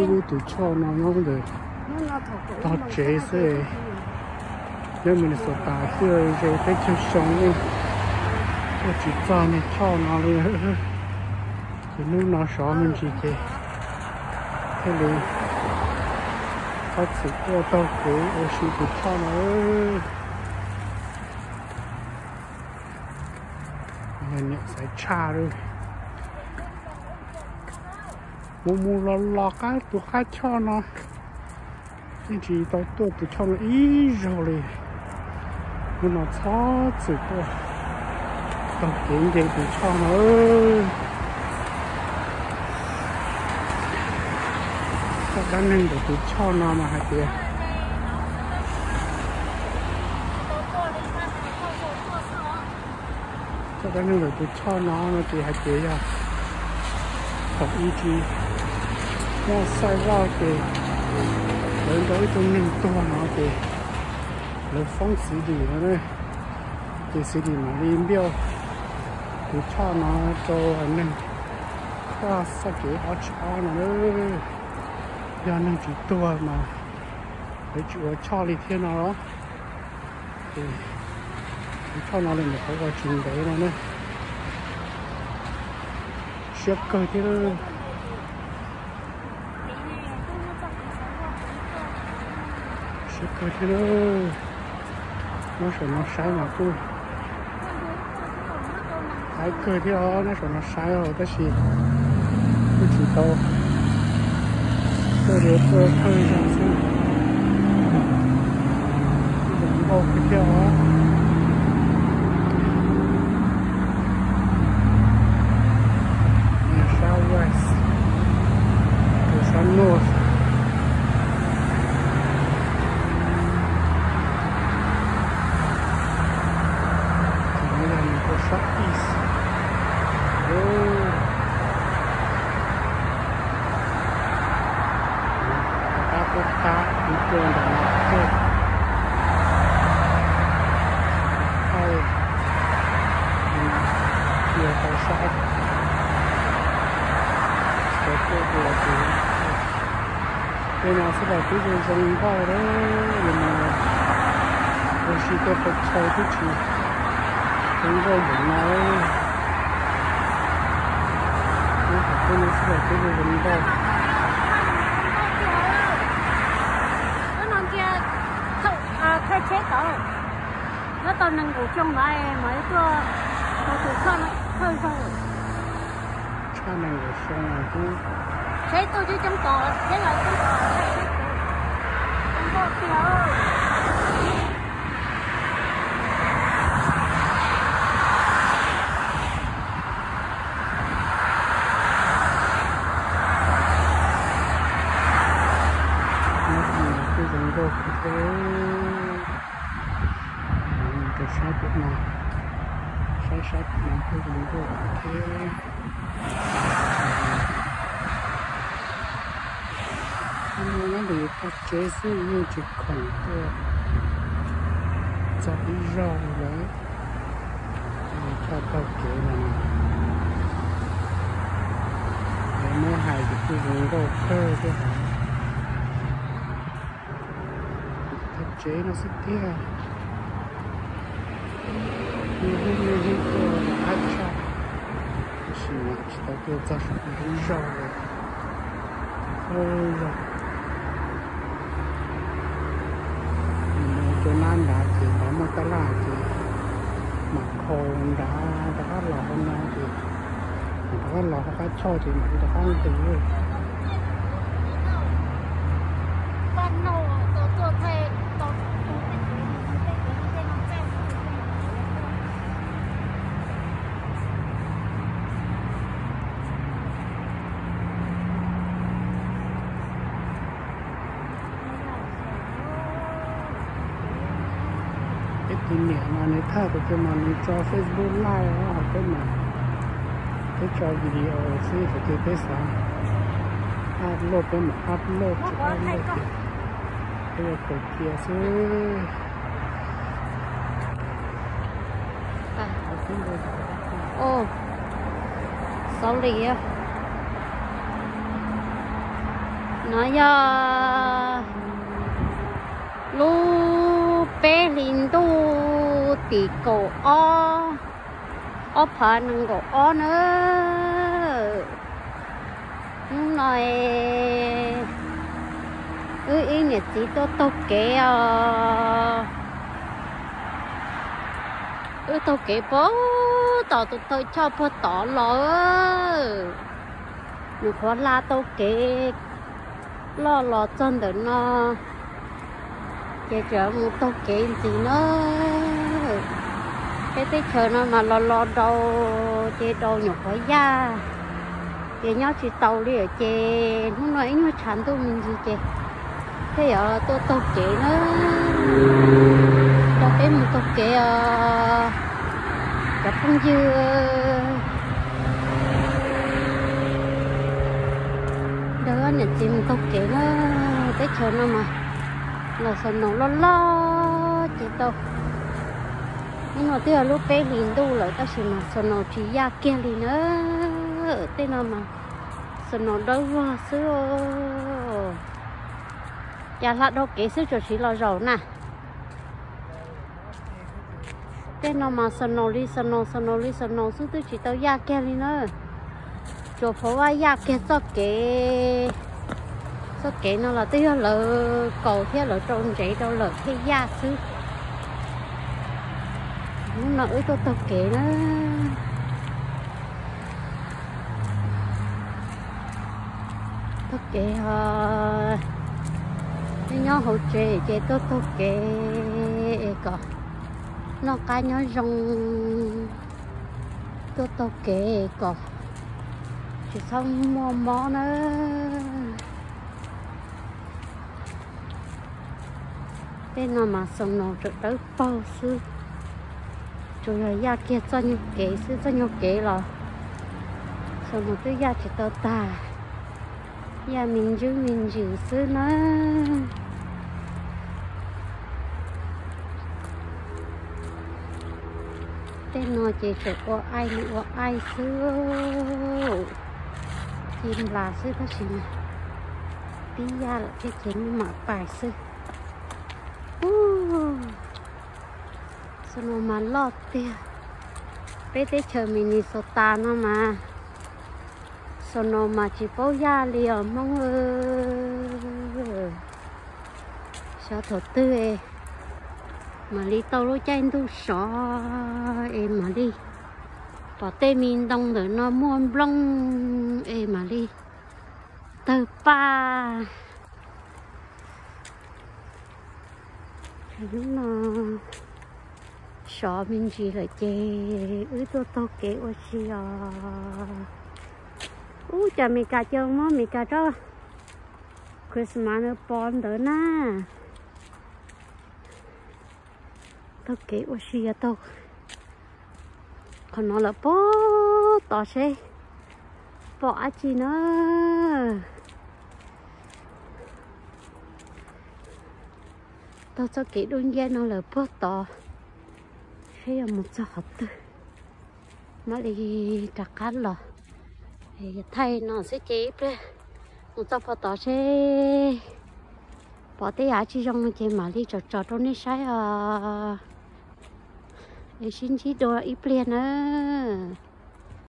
Lub tus choj no nyob ntawm tog tsev xwb. Nyob Minnesota xwb, ze peb caug xyoo tuaj tsis txog niag choj no li. Ces hnub no sov me ntsis ces thiaj li txhob txwm tuaj taug kev ua si tus choj no. Yog niam xaiv tshaj lawm. Mus mus los los qab tus qab choj no, yeej tsis tau tuaj tus choj no ib zaug li. Hnub no txhob txwm tuaj taug kev nce tus choj no. Txoj dab neeg ntawm tus choj no mas hais tias, txoj dab neeg ntawm tus choj no no ces hais tias yog thaum ub tsis muaj xai vaj ces lawv nrau ib tug neeg tuag no ces lawv foob xi lis no, ces xi lis mam li npiaj tus choj no rau neeg txoj kev ob tsis ob no. Yog neeg tsis tuag mas lawv tsis ua choj li thiab no los. Ces tus choj no li ntawm qhov uas tsis ntev no ne. Siab kawg thiab. Siab kawg thiab. Nyob saum no saib mas kuj haib kawg thiab os, nyob saum no saib os, tab sis kuj tsis tau, tuaj li tuaj thawj zaug xwb. Kuj zoo nkauj kawg thiab os. Sab west, sab north. Ces no yog nws tus sab east. Rov qab qub qab mus tuaj ntawm no thiab. Thaij, cia tau sab, tsis tau tuaj dua ces tej no xwb los twb zoo zoo nkauj lawm, mus ua si tuaj qhov chaw twb tsis zoo nkauj npaum no. Tej no xwb los twb zoo zoo nkauj. Thawj tsheb tod, nyob tau nees nkaum xyoo ntawd mas tuaj tau tus choj no thawj zaug. Tshaj nees nkaum xyoo kub. Tsheb tuaj coob coob tos, tsheb los coob tos, zoo nkauj tiag. Nyob no kuj zoo nkauj kawg thiab. Rau sab pem no, saib sab pem no kuj zoo nkauj kawg thiab. Nyob ntawm yus tog tsev xwb yeej tsis khoom tuaj txog ib zaug lawm. Choj taug kev no, lawv muab hais ces kuj zoo nkauj kawg thiab os. Tog tsev no xwb tiag. Ib hnub ib hnub tuaj qab tshaj, tab sis mas tsis tau tuaj txog saum ib zaug li. Mus rau nab nrad ces nrad muaj tab laj ces mam khaus nrad rov qab los hauv no ces mam rov qab los hauv qab choj ces mam li rov qab nqis. Peb tus niam mas nws thaij qhov twg mas nws tso Facebook Live hauv peb mas, peb tso video xwb qhov twg peb xav upload peb mam upload, tsis upload ces peb yuav kaus cia xwb. Xaus li, No yog lub peb hlis ntuj tim kaum ob, ob phav nees nkaum ob na. Hnub no wb ib niam txiv tuaj taug kev os. Wb taug kev puag tom tus taw choj puag tod los, nyuam qhuav hla tau kev loj los txog ntawm no, ces tseem mus taug kev ntxiv na. Peb teb chaws no mas los los daus ces daus nyuam qhuav yaj, ces nyob tsis tau li lawm ces hnub no ib nyuag tshav ntuj me ntsis ces thiaj yuav tuaj taug kev na. Coj peb mus taug kev os cov phooj ywg. Nrog niam txiv mus taug kev na. Teb chaws no mas los snow loj loj ces tau. Hnub no twb yog lub peb hlis ntuj lawm tab sis mas snow tsis yaj kiag li na. Tej no mas snow dawb vog xwb. Cas hla dhau kev xwb tsuas siv los zaum na. Tej no mas snow li snow, snow li snow xwb twb tsis tau yaj kiag li na. Tsuas pov vaj yaj kiag txoj kev. Txoj kev no los twb yog lawv kaus thiab lawv rau ntsev rau lawm thiaj yaj xwb. Hnub no wb tuaj taug kev na. Taug kev os, nyob hauv tsev ces tuaj taug kev es kom noj qab nyob zoo, tuaj taug kev kom tsis txhob muaj mob na. Tej no mas snow tseem dawb paug xwb, tsuas yog yaj kiag txoj nyuag kev xwb, txoj nyuag kev los snow twb yaj tsis tau tag, yaj me ntsis me ntsis xwb na. Tej no ces tseem ua aij li ua aij xwb, ci nplas xwb tab sis mas tib yaj lawm thiab ces mam pais xwb. Snow mas loj tiag. Peb teb chaws Minnesota no mas snow mas tsis paub yaj li os Hmoob. Xyov thaum twg mam li tau lub caij ntuj sov es mam li pom tej me ntoo ntawm no muaj nplooj es mam li tawg paj. Hnub no sov me ntsis lawm ces wb tuaj taug kev ua si os. Ub, cas Meskas cia muab Meskas tsob Christmas no pov ntawd na. Taug kev ua si os, taug qhov no lawm puag tod seb pom dab tsi na. Taug txoj kev dub nciab no lawm puag tod seb yuav mus txog qhov twg, mam li rov qab los. Thaij no xwb ces ib pliag mus txog puag tod seb pom tej yam tsis zoo no ces mam li tsom tsom rau nej saib os. Es sib ntsib dua ib pliag nawb.